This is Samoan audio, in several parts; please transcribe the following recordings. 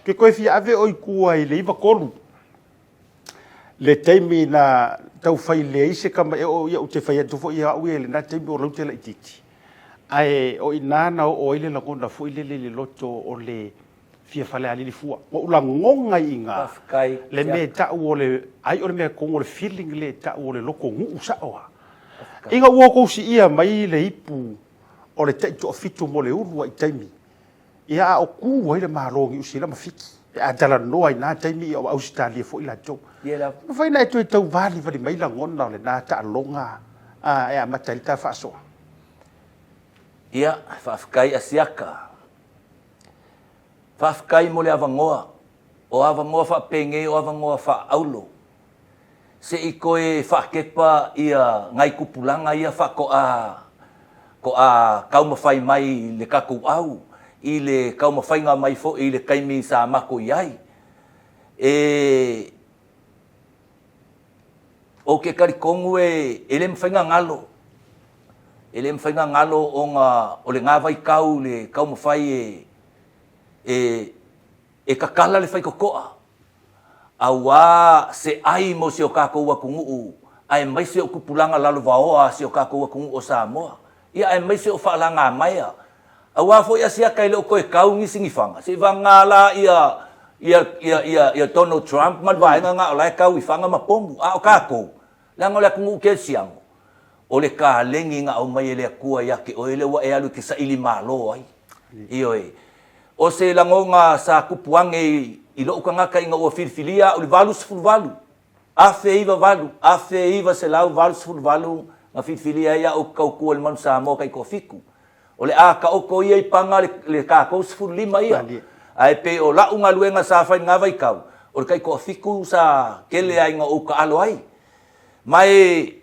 Ke koe fia ave o i tua i le 93 le taimi na tau fai leai se kama e o ia ou te fai atu foi ia au ia i lena taimi o laute laitiiti. Ae o i ina na oo ai le lagona foi lele i le loto o le fia falealili fua. Ua ou lagona i ina le mea e tau o le, ai o le mea tonu o le feeling lea e tau o le loto nuu sao lava. Ina ua outou siia mai le ipu o le taitoafitu mo le uluai taimi, ia a o tu ai le Malo o Niu Sila ma Fiti, pe a talanoa i na taimi ia o Ausetalia foi latou. Mafai ona e toe tau valivali mai lagona o lena taaloga e amata ai le ta faasoa? Ia, faafetai Asiata. Faafetai mo le avanoa. O avanoa faapenei o avanoa faaauro. Se i toe faatepa ia nai tupulaga ia faatoa toa taumafai mai i le tatou au i le taumafaiga mai foi i le taimi sa matou i ai. E Ou te talitonu e e le mafai ona galo, e le mafai ona galo ona o lena vaitau i le taumafai e e e tatala le faitotoa aua se ai mo si o tatou atunuu aemaise o tupulaga lalovaoa a si o tatou atunuu o Samoa, ia aemaise o faalagamaea. Aua foi Asiata e le o toe tau nisi ni faga, seivagana la ia ia ia ia ia Donald Trump ma le vaega lena o la e tau i faga ma pomu. A o tatou, leaga o le atunuu kerisiano, o le kalegi na aumai e le Atua ia te oe lea ua e alu e te saili malo ai. Ioe. O se lagona sa tupu ane i lou tagata ina ua filifilia au i le 88, 1098, 1988 na filifilia ai au ou te tautua i le Manu Samoa taitoafitu. O le a taoto ia i paga le tatou 15 ia. Ae pei o lau galuega sa fai i lena vaitau, o le taitoafitu sa tele ai ina ou taalo ai. Ma e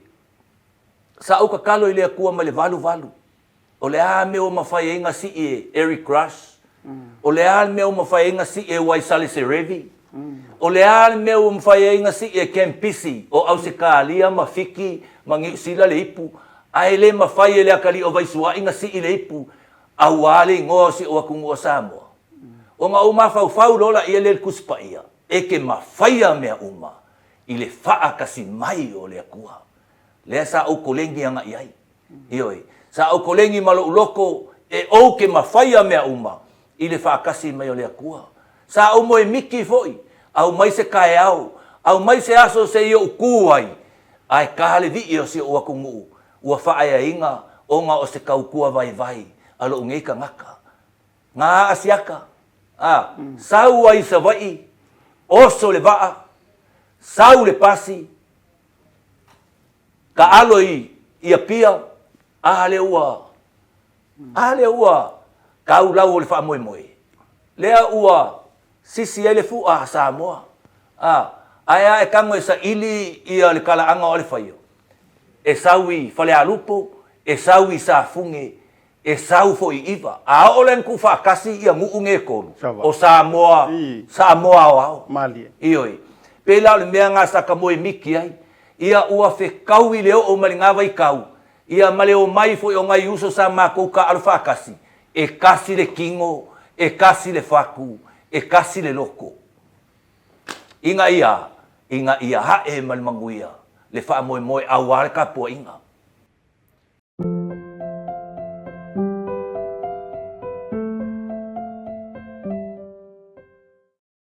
sa ou tatalo i le Atua mai le 88, O le a mea ua mafai ai na sii e Eric Rush? O le a le mea ua mafai ai na sii e Waisale Serevi? O le a le mea ua mafai ai na sii e Ken Pisi o Ausetalia ma Fiti ma Niu Sila le ipu, ae le mafai e le atalii o Vaisua'i na sii le ipu auā le igoa o si ou atunuu o Samoa? Ona ou mafaufau loa laia lea i le Tusi Paia, e te mafaia mea uma i le faatasi mai o le Atua. Lea sa ou koleni agai ai. Ioe. Sa ou koleni ma lou loto e ou te mafaia mea uma i le faatasi mai o le Atua. Sa ou moe miki foi, aumai se taeao, aumai se aso se i ou tu ai, ae ta le vii o si ou atunuu ua faaeaina ona o se tautua vaivai a lou nei tagata. Na asiata, a, sau ai i Savaii, oso le vaa, sau le pasi, Taalo i i Apia, a lea ua, a lea ua tau lau o le faamoemoe, lea ua sisi ai le fu'a a Samoa. A, ae a e tago e saili ia le talaaga o Alefaio, e sau i Falealupo, e sau i Safune, e sau foi i Iva. A oo la ina tuufaatasi ia nuu nei e tolu, o Samoa, Samoa aoao. Ioe. Pei la o le mea lena sa ta moe miki ai, ia ua fetaui le oo mai lena vaitau, ia ma le omai foi o nai uso sa matou taaalo faatasi, e tasi le tino, e tasi le fatu, e tasi le loto. Ina ia, ina ia ae ma le manuia le faamoemoe aua le tapuaiga.